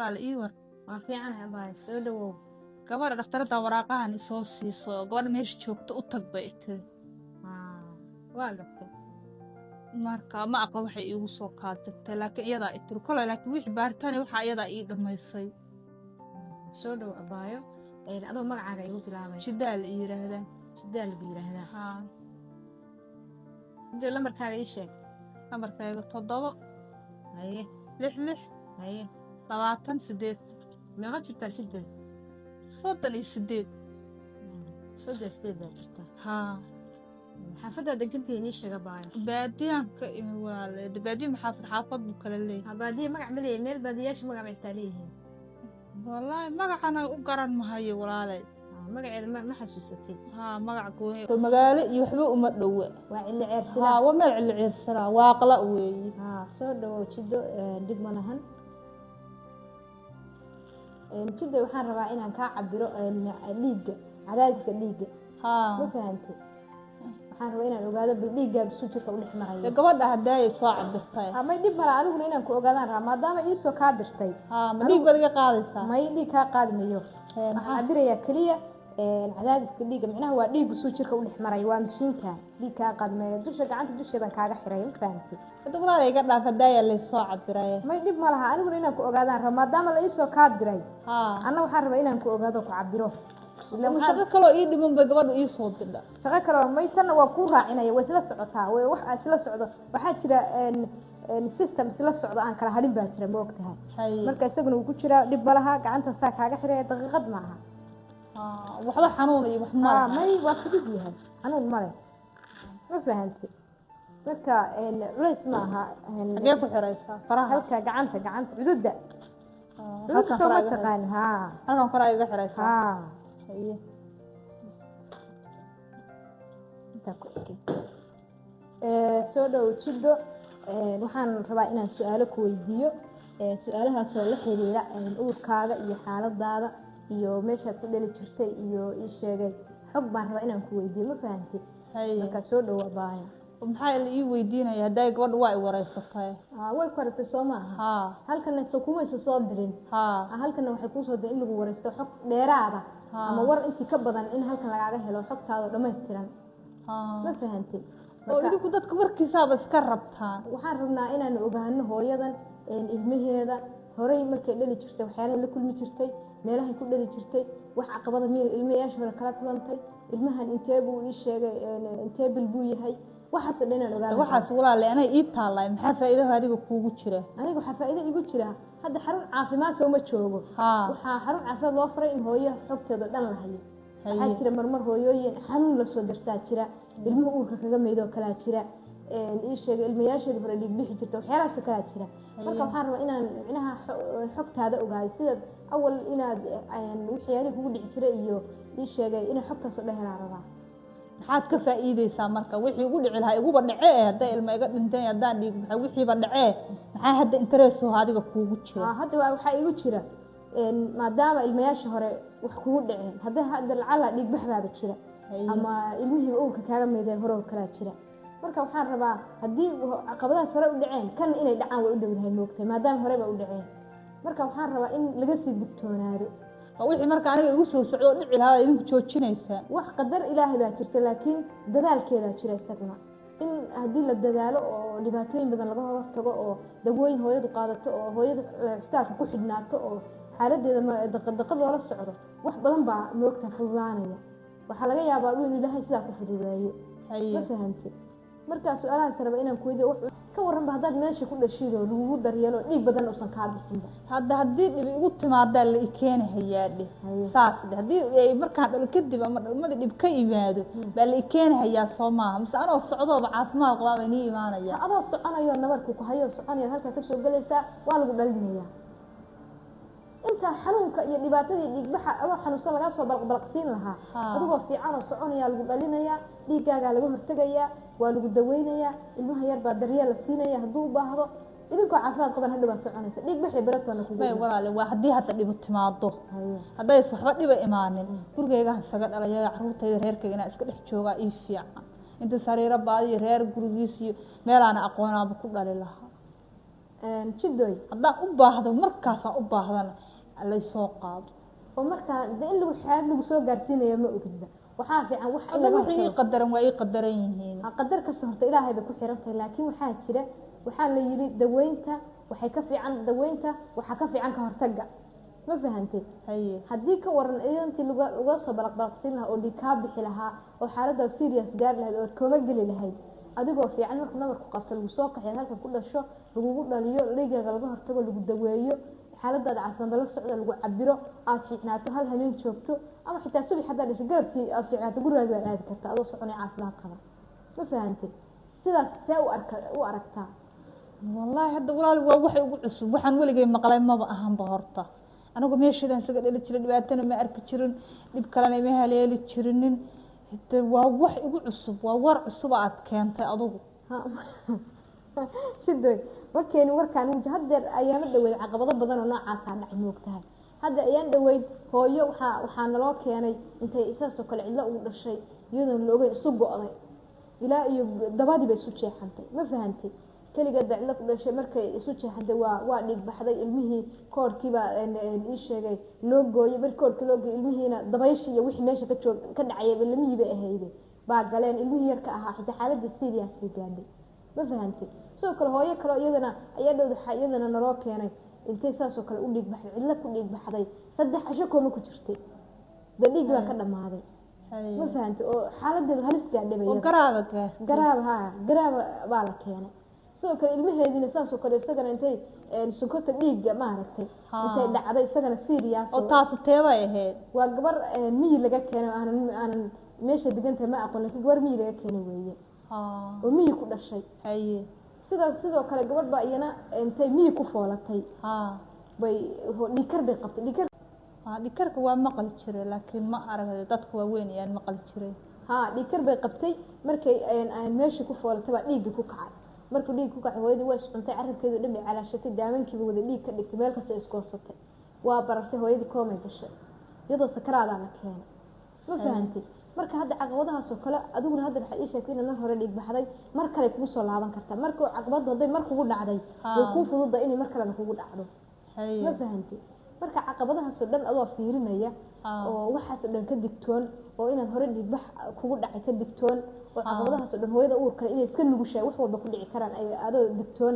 Walaal, ii war. Waan fiicanahay, abaayo, soo dhawow. Gabadha dhakhtarada waraaqahan isoo siiso, gabadha meesha joogta u tag bay tiri. Waa gartay. Marka ma aqo waxay iigu soo qaadatay, laakiin iyadaa i tiri kolay, laakiin wixii baaritaan waxaa iyadaa ii dhammaysay. Soo dhow, abaayo. Adoo magacaaga igu bilaabay? Shidaa la ii yidhaahdaa. Sidaa lagu yidhaahdaa? Haa. Inta lambarkaaga ii sheeg. Nambarkayga 7 Haye. 6 6 Haye. 28. Meeqa jirtaa, Jidda? 38. 38 baa jirtaa? Haa. Xaafaddaa degantihiin ii sheeg, abaayo. Baadiyaanka imi, walaale. Baadiya maxaafad xaafad buu kala leeyahay. Baadiye magac ma leeyahay? Meel baadiyaasha magac bay xitaa leeyihiin. Wallaahi magacana u garan mahayo, walaale. Magaceeda ma xasuusatid? Haa, magac gooni magaalo iyo waxba uma dhowa. Waa Cilli Ceersilaa. Haa, waa meel Cilli Ceersanaa, Waaqla weeye. Soo dhawow, Jiddo, dhib ma lahan. Jiddo, waxaan rabaa inaan kaa cabiro dhiigga, cadaadiska dhiigga. Ma fahantay? Waxaan rabaa inaan ogaado bal dhiiggaaga suu jirka u dhex marayo. Gabadha haddaayay soo cabirtay. May, dhib mala, aniguna inaan ku ogaadaan rabaa maadaama iisoo kaa dirtay. Haa, ma dhiig baad iga qaadaysaa? May, dhiig kaa qaadi mayo. Waxaan cabirayaa keliya cadaadiska dhiigga, micnaha waa dhiiggu suu jirka u dhex marayo. Waa mashiinka, dhiig kaa qaadi mayo. Dusha gacanta dusheedan kaaga xiray, ma fahantay? Hadda walaala iga dhaaf, hadaayaa laysoo cabiraye. May, dhib ma laha, aniguna inaan ku ogaadaan rabaa maadaama la iisoo kaa diray. Anna waxaan rabaa inaan ku ogaado, ku cabiro. Shaqo kaloo ii dhiman bay gabadha ii soo didha. Shaqo kale may, tanna waa kuu raacinaya, way isla socotaa. Way wax isla socdo. Waxaa jira system isla socdo, aan kala hadhin baa jira, ma ogtahay? Marka isaguna wuu ku jiraa, dhib ma laha. Gacanta saa kaaga xiraya, daqiiqad maaha. Waxba xanuun iyo wax ma laha? May, waa fudud yahay, xanuun male, ma fahanti? Marka culays ma aha. Xagee ku xiraysaa faraha? Halka gacanta cududda. Cududda soo ma taqaan? Haa. Halkan faraha iga xiraysaa? Haa. Haye. Intaa ku ekey. Soo dhow, Jiddo. Waxaan rabaa inaan su-aalo ku weydiiyo, su-aalahaasoo la xiriira uurkaaga iyo xaaladaada iyo meeshaad ku dhali jirtay iyo ii sheegay xog baan rabaa inaan ku weydiiyo, ma fahantid? Markaa soo dhow, abaaya. Maxaa la ii weydiinaya hadday gabadha waa i wareysatay? Way ku haratay, soo ma aha? Haa. Halkana soo kumaysa soo dirin? Haa. Halkana waxay kuusoo dirin in lagu wareysto xog dheeraada ama war intii ka badan in halkan lagaaga helo xogtaada oo dhammaystiran, ma fahantid? Oo idinku dadka warkiisaaba iska rabtaan. Waxaan rabnaa inaanu ogaano hooyadan ilmaheeda horey markay dhali jirtay, waxyaalaha la kulmi jirtay, meelahay ku dhali jirtay, wax caqabada miyay ilmayaasha hore kala kulantay, ilmahan intee buu ii sheegay, intee bil buu yahay, waxaasoo dhan inaan ogaano. Waxaas, walaale, anay ii taallay. Maxaa faa'iidaha adiga kuugu jira? Aniga waxaa faa'iido igu jira, hadda xarun caafimaad sooma joogo? Waxaa xarun caafimaad loo furay in hooyo xogteeda dhan la hayo. Waxaa jira marmar hooyooyin xanuun lasoo darsaa jira, ilmuhu uurka kaga meydoo kalaa jira, ii sheegay ilmayaasheeda hore dhiig bixi jirta, waxyaalahaasoo kalaa jira. Marka waxaan rabaa inaan micnaha xogtaada ogaado, sidaad awal inaad waxyaalihii kugu dhici jiray iyo ii sheegay inaan xogtaasoo dhan helaan rabaa. Maxaad ka faa'iideysaa marka? Wixii igu dhici lahaa iguba dhacee, hadday ilma iga dhinteen, haddaan dhiig baxay, wixiiba dhacee, maxaa hadda interest oo adiga kuugu jira? Hadda waxaa igu jira maadaama ilmayaasha hore wax kugu dhaceen, hadda hadda lacala dhiig bax baaba jira ama ilmihiiba uurka kaaga meydeen hore oo kalaa jira. Marka waxaan rabaa haddii caqabadahaas hore u dhaceen, kan inay dhacaan way u dhowdahay, moogtahay, maadaama horeba u dhaceen. Marka waxaan rabaa in laga sii digtoonaado. Wixii marka aniga igu soo socdo oo dhici lahaa idinku joojinaysaa? Wax qadar Ilaahay baa jirta, laakiin dadaalkeedaa jira isaguna, in haddii la dadaalo oo dhibaatooyin badan laga hortago oo dawooyin hooyadu qaadato oo hooyadu cisbitaalka ku xidhnaato oo xaaladeeda daqad loola socdo, wax badan baa moogta fududaanaya. Waxaa laga yaabaa inuu Ilaahay sidaa ku fududeeyo, ma fahamtid? Marka su-aalahaas raba inaan ku weydiiyo. Ka warranba haddaad meesha ku dhashid oo lagugu daryeelo, dhiig badan uusan kaa bixinba? Hadda haddii dhib igu timaadaa la i keeni hayaa dheh, saas dheh. Haddii ay markaan dhalo kadib ama dhalmadii dhib ka yimaado baa la i keeni hayaa, soo maaha? Mise anoo socdooba caafimaad qabaa baa inii imaanaya? Adoo soconayo, nabarku ku hayoo soconaya, halkaa kasoo gelaysaa, waa lagu dhalinayaa. Inta xanuunka iyo dhibaatadii dhiigbaxa adoo xanuunsan lagaa soo balaqbalaqsiin lahaa, adigoo fiican oo soconaya lagu dhalinayaa, dhiiggaagaa laga hortegayaa, waa lagu daweynayaa, ilmaha yar baa daryeel la siinaya hadduu u baahdo. Idinkoo caafimaad qaban hadhow baa soconaysa, dhiig baxi beratoona kugu. May, walaale, waa haddii hadda dhibo timaado. Haddays waxba dhiba imaanin, gurigaygaan isaga dhalaya, carruurtayda, reerkayga inaan iska dhex joogaa ii fiican. Inta sariiro baadiyo reer gurigiis iyo meelaana aqoonaaba ku dhali lahaa. Jidoy, Haddaan u baahdo, markaasaan u baahdana laysoo qaado. Oo markaa de in lagu xaalad lagu soo gaarsiinaya ma ogidba. Waxaa fiican wax in Adiga laga wixii ii hortago. qadaran waa ii qadaran yihiin. Qadar kasta horta Ilaahay bay ku xiran tahay, laakiin waxaa jira, waxaa la yidhi daweynta waxay ka fiican, daweynta waxaa ka fiican ka hortagga. Ma fahantay? Haye. Haddii ka waran intii lagula soo balaqbalaqsiin lahaa oo dhiig kaa bixi lahaa oo xaaladda serious gaari lahayd oo kooma geli lahayd, adigoo fiican markuu nabarku qabto lagu soo qaxay, halkan ku dhasho, lagugu dhaliyo, dhiigaaga laga hortago, lagu daweeyo, xaaladaada caafimaad lala socdo, lagu cabiro, aad fiicnaato, hal hameen joogto ama xitaa subax haddaad dhasho galabtii aad fiicnaato, gurigaaga baad aadi kartaa adoo soconay caafimaad qaba. Ma fahantay? Sidaas see u arka u aragtaa? Wallaahi hadda walaal waa waxay ugu cusub, waxaan weligay maqlay maba ahanba. Horta anigu meeshadan isaga dhali jiray, dhibaatana ma arki jirin, dhib kalena ima haleeli jirinin. Hade waa wax igu cusub, waa war cusub aad keentay adugu. Sidoy, ma keenin warkaan. Haddeer ayaama dhaweyd caqabado badan oo noocaasaa dhacay, moogtahay. Hadda ayaan dhaweyd hooyo waxaa naloo keenay intay saasoo kale cidlo ugu dhashay, iyadoon la ogeyn isu go'day ilaa iyo dabadiiba isu jeexantay. Ma fahantay? Keligeed baa cidlo ku dhashay. Markay isu jeexantay waa dhiig baxday ilmihii, koorkiibaa ii sheegay loo gooyey. Markii koorkii loo gooyey ilmihiina dabayshii iyo wixii meesha ka joog ka dhacayay lamihii bay ahayde baa galeen ilmihii yarka ahaa, xitaa xaaladda serious bay gaadhay. Ma fahantay? Sidoo kale hooyo kale iyadana ayaa dhowd waxaa iyadana naloo keenay intay saasoo kale u dhiig baxday, cidlo ku dhiig baxday, 3 casho kooma ku jirtay, dee dhiig baa ka dhammaaday. Ma fahantay? Oo xaaladeedu halis gaadhay Oo garaaba gaartay. Garaaba, ha, garaaba baa la keenay. Sidoo kale ilmaheediina saasoo kale isagana intay sonkorta dhiigga maaragtay intay dhacday isagana serious. Oo taasi teebay ahayd? Waa gabar miyi laga keenay, aanan meesha degantahay ma aqoon, laakiin gabar miyi laga keenay weeye oo miyi ku dhashay. Sidaas sidoo kale gabadh baa iyana intay miyi ku foolatay bay dhiikar bay qabtay, dhiikar. Dhikarka waa maqli jiray, laakiin ma arag. Dadka waaweyn ayaan maqli jiray. Ha, dhiikar bay qabtay. Markay meeshii ku foolatay baa dhiigga ku kacay. Markuu dhiig ku kacay hooyadii way iscuntay, carabkeedu dhan bay calaashatay, daamankiiba wada dhiig ka dhigtay, meel kasta iskoosatay, waa barartay hooyadii, koomay gashay, iyadoo sakaraadaa la keenay. Ma fahantay? Marka hadda caqabadahaas oo kale adiguna hadda waxaad ii sheegtay inaad mar hore dhiig baxday, mar kale kugu soo laaban kartaa. Marka caqabaddu hadday mar kugu dhacday, way kuu fududa inay mar kalena kugu dhacdo. Ma fahantay? Marka caqabadahaas oo dhan adoo fiirinaya oo waxaas oo dhan ka digtoon, oo inaad hore dhiigbax kugu dhacay ka digtoon, oo caqabadahaas oo dhan hooyada uur kale inay iska nugushahay, wax walba ku dhici karaan, ay adoo digtoon,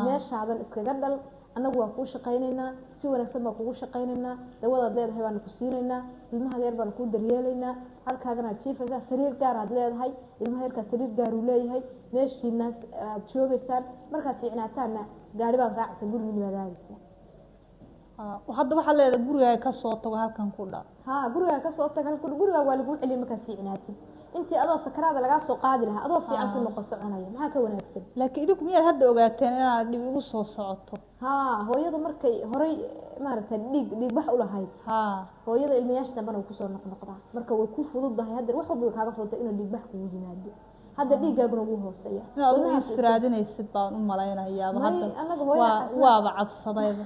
meeshaadan iskaga dhal. Annagu waan kuu shaqaynaynaa, si wanaagsan baan kugu shaqaynaynaa, dawadaad leedahay baanu ku siinaynaa, ilmaha yar baanu kuu daryeelaynaa, halkaaganaad jiifaysaa, sariir gaaraad leedahay, ilmaha yarkaas sariir gaaruu leeyahay, meeshiinaas aad joogaysaan. Markaad fiicnaataanna gaari baad raacaysaa, gurigiina baad aadaysaa. Hadda waxaad leedahay gurigaaga kasoo tago, halkan ku dhal. Haa, gurigaaga kasoo tag, halka gurigaaga waa laguu celiyay markaad fiicnaatid. Intii adoo sakaraada lagaa soo qaadi lahaa, adoo fiican ku noqon soconaya, maxaa ka wanaagsan? Laakiin idinku miyaad hadda ogaateen inaad dhib igu soo socoto? Haa, hooyada markay horay maaragtay dhiigbax u lahayd, hooyada ilmayaasha dambena way kusoo noqnoqdaa. Marka way ku fududahay hadda, wax walba way kaaga fududahay inuu dhiigbax kugu yimaado. Hadda dhiiggaaguna wuu hooseeya. Inaad adigu israadinaysid baan u malaynayaaba hadda. Anaga hooyada Waaba cabsadayba.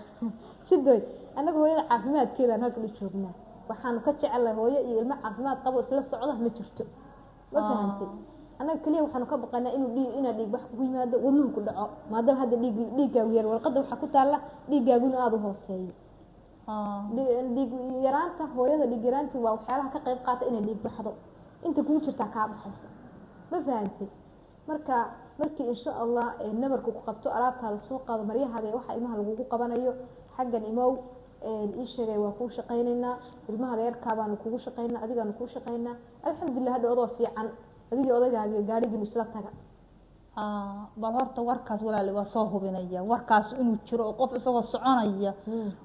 Sidoy, annaga hooyada caafimaadkeedaan halkan u joognaa. Waxaanu ka jecelnahay hooyo iyo ilmo caafimaad qabo isla socda ma jirto. Ma fahantay? Annaga keliya waxaanu ka baqanaa inuu dhiig inaad dhiig wax kugu yimaado, wadnuhu ku dhaco, maadaama hadda dhiiggaagu yar. Warqadda waxaa ku taalla dhiiggaaguna aada u hooseeyo. Dhiig yaraanta hooyada, dhiig yaraantii waa waxyaalaha ka qayb qaata inay dhiig baxdo. Inta kugu jirtaa kaa baxaysa. Ma fahantay? Marka markii insha Allah nabarku ku qabto, alaabtaada soo qaado, maryahaaga waxa ilmaha lagugu qabanayo, xaggan imow, ii sheegay, waa kuu shaqaynaynaa, ilmaha yarkaa baanu kugu shaqaynaa, adigaanu kuu shaqaynaa. Alxamdulilah, hadha odoo fiican adigii odagaaga gaadhigiinu isla taga. Bal horta warkaas walaali waa soo hubinaya, warkaas inuu jiro oo qof isagoo soconaya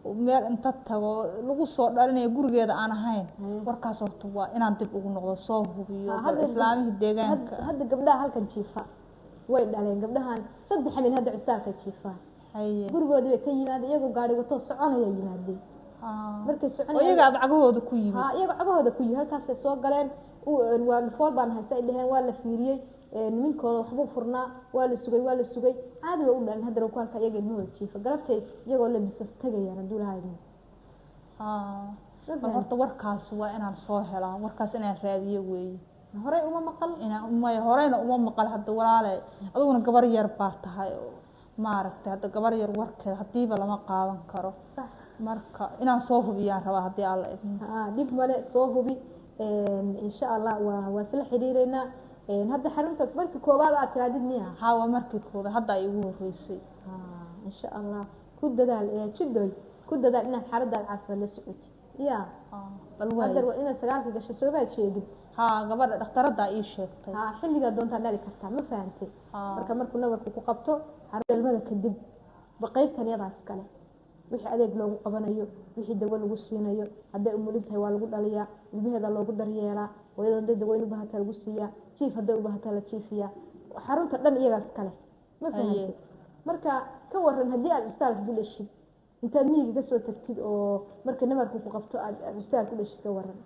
meel inta tago lagu soo dhalinayo gurigeeda aan ahayn. Warkaas horta waa inaan dib ugu noqdo, soo hubiyo bal islaamihii deegaanka. Hadda gabdhaha halkan jiifa way dhaleen gabdhahan 3 habeen hadda cusbitaalka jiifaan. Gurigoodii bay ka yimaadeen iyagoo gaari watoo soconaya yimaadeen. Markay soconayaan iyaga cagahooda ku yimid. Ha, iyagoo cagahooda ku yimid halkaasay soo galeen. Waa fool baan haysa ay dhaheen, waa la fiiriyey, nimankooda waxbuu furnaa, waa la sugay, waa la sugay, caadi bay u dhaleen. Haddana ku halka iyaga ilmahooda jiifa, galabtay iyagoo labisas tagayaan hadduu lahaydin. Bal horta warkaas waa inaan soo helaa, warkaas inaan raadiyo weeye. Horey uma maqal? Inaan umay horeyna uma maqal. Hadda walaale adiguna gabar yar baa tahay oo Maaragtay, hadda gabar yar warkeed haddiiba lama qaadan karo. Sax. Marka inaan soo hubiyaan rabaa haddii Alla idmo. Haa, dhib male, soo hubi. Insha Allah waa isla xiriireynaa. Hadda xarunta markii koowaad aad tiraadid miya? Haa, waa markii koowaad, hadda ay igu horeysay. Haa, insha Allah ku dadaal, Jidoy, ku dadaal inaad xaaladaada caafimaad la socotid ya. Bal waay. Hadda waa inaad 9-ka gasho, soomaad sheegin? Haa, gabadha dhakhtaraddaa ii sheegtay. Haa, xilligaa doontaa dhali kartaa, ma fahantay? Haa. Marka markuu nabarku ku qabto dhalmada kadib, qaybtan yadaa iskale wixii adeeg loogu qabanayo, wixii dawo lagu siinayo, hadday umulin tahay waa lagu dhaliyaa, ilmaheeda loogu daryeelaa, hooyada hadday daweyn u baahataa lagu siiyaa, jiif hadday u baahataa la jiifiyaa. Xarunta dhan iyagaas kale, ma fahantay? Marka ka waran haddii aad cusbitaalka ku dhashid, intaad miyiga kasoo tagtid oo marka nabarku ku qabto aad cusbitaal ku dhashid, ka waran?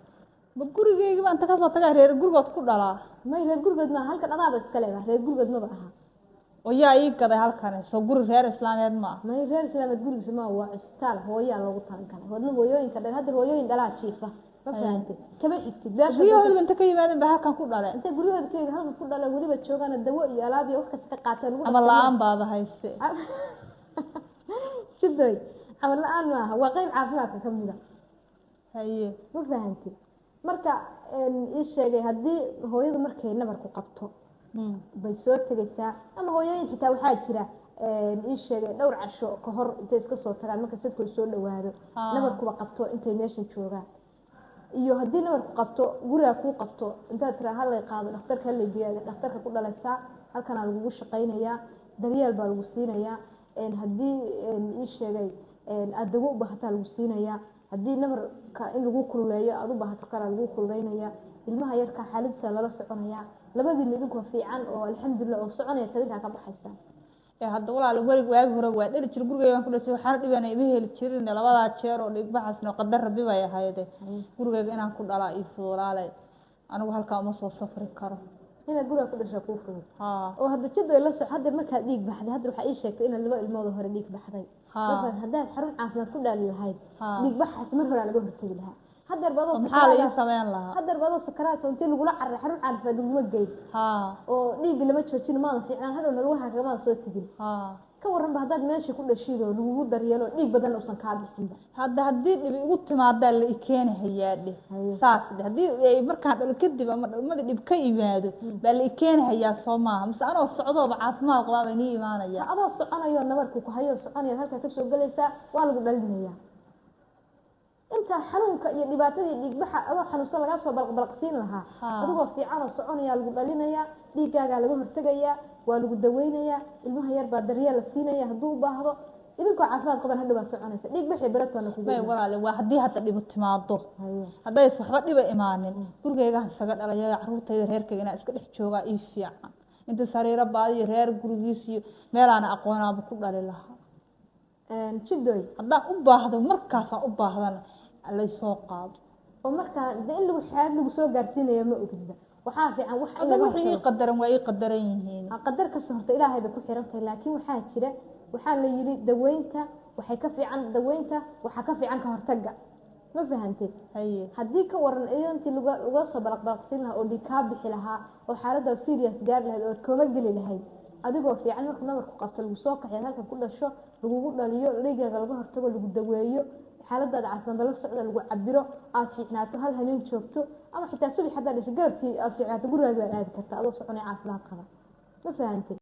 Ma gurigeyga baan inta kasoo tagaa reer gurigood ku dhalaa? May, reer gurigood maaha halkan, adaaba iskale ba, reer gurigood maba aha. Oo yaa ii gaday halkani? Soo guri reer islaameed ma aha? May, reer islaameed gurigiisa ma, waa cusbitaal hooyaa loogu talagalay, hodna hooyooyinka dhan, hadda hooyooyin dhalaa jiifa, ma fahantay? Kama xigtid beesha. Guryahooda inta ka yimaadeen ba halkan ku dhaleen. Intay guryahooda ka halkan ku dhaleen, weliba joogaana dawo iyo alaab iyo wax kasta ka qaateen lagu Camal la-aan baada hayse. Jidoy, camal la-aan maaha, waa qeyb caafimaadka ka mida. Haye. Ma fahantay? Marka ii sheegay, haddii hooyadu markay nabarku qabto bay soo tegaysaa, ama hooyooyin xitaa waxaa jira ii sheegay dhowr casho ka hor intay iska soo tagaan marka sadkooda soo dhawaado, nabarkuba qabto intay meeshan joogaan, iyo haddii nabarku qabto guriga kuu qabto, intaad tiraa halay qaado dhakhtarka, halay geeyo dhakhtarka, ku dhalaysaa, halkanaa lagugu shaqaynayaa, daryeel baa lagu siinayaa. Haddii ii sheegay aada dawo u baahataa lagu siinayaa, haddii nabarka in lagu kululeeyo aada u baahato kalaa lagu kululeynayaa, ilmaha yarka xaaladiisa lala soconayaa, labadiina idinkoo fiican oo alxamdulilah oo soconaya tadinkaa ka baxaysaa. Ee hadda walaal, welig waagi hore waa dhali jir, gurigeyga waan ku dhali jir, waxaana dhibana ima heli jirin labadaa jeer oo dhigbaxasno, qadar rabbi bay ahayde. Gurigeyga inaan ku dhalaa ii fudud walaalay, anigu halkaa uma soo safri karo. Inaad guriga ku dhashaa kuu fudud? Haa. Oo hadda jiddo la soc, hadda markaad dhiig baxday, hadda waxaa ii sheegtay inaad laba ilmood oo hore dhiig baxday. Haa. Marka haddaad xarun caafimaad ku dhaali lahayd, Haa. dhiig baxaas mar horaa laga hortegi lahaa. Haddeer ba adoo Oo maxaa la ii sakaraad, sameyn lahaa? haddeer ba adoo sakaraad oo intii lagula cararay xarun caafimaad laguma geyn, Haa. oo dhiigga lama joojin, maada fiicnaan, hadhowna lugaha kagamaada soo tegin. Haa. Ka waranba haddaad meesha ku dhashid oo lagugu daryeelo, dhiig badanna uusan kaa bixinba? Hadda haddii dhib igu timaadaa la i keeni hayaa dheh. Haye. Saas dheh, haddii ay markaan dhalo kadib ama dhalmadii dhib ka yimaado baa la i keeni hayaa, soo maaha? Mise anoo socdooba caafimaad qabaa bay nii imaanaya? Adoo soconayo, nabarku ku hayoo soconayaad halkaa kasoo gelaysaa, waa lagu dhalinayaa. Inta xanuunka iyo dhibaatadii dhiigbaxa adoo xanuunsan lagaa soo balaqbalaqsiin lahaa, Haa. adigoo fiican oo soconayaa lagu dhalinayaa, dhiiggaagaa laga hortegayaa, waa lagu daweynayaa, ilmaha yar baa daryeel la siinaya hadduu u baahdo, idinkoo caafimaad qaban hadhow baa soconaysa, dhiig baxii beratoona kugu May imaan. Walaale, waa haddii hadda dhibu timaado. Haye. Haddays waxba dhiba imaanin, gurigeygaan isaga dhalaya, caruurtayda reerkayga inaan iska dhex joogaa ii fiican, inta sariiro baadiyo reer gurigiis iyo meelaana aqoonaaba ku dhali lahaa. Jidoy, Haddaan u baahdo, markaasaan u baahdana laysoo qaado. Oo markaa de in lagu xaalad lagu soo gaarsiinaya ma ogidba, waxaa fiican wax in Hadda laga wixii ii hortago. qadaran waa ii qadaran yihiin. Qadar kasta horta Ilaahay bay ku xiran tahay, laakiin waxaa jira, waxaa la yidhi daweynta waxay ka fiican, daweynta waxaa ka fiican ka hortagga, ma fahantay? Haye. Haddii ka waran intii lagula soo balaqbalaqsiin lahaa oo dhiig kaa bixi lahaa oo xaaladda serious gaari lahayd oo kooma geli lahayd, adigoo fiican markuu nabarku qabto lagu soo kaxeeyo, halkan ku dhasho, lagugu dhaliyo, dhiiggaaga laga hortago, lagu daweeyo, xaaladaada caafimaad lala socdo, lagu cabiro, aad fiicnaato, hal habeen joogto ama xitaa subax haddaad dhasho, galabtii aad fiicnaato, gurigaaga baad aadi kartaa adoo soconaya caafimaad qaba, ma fahantay?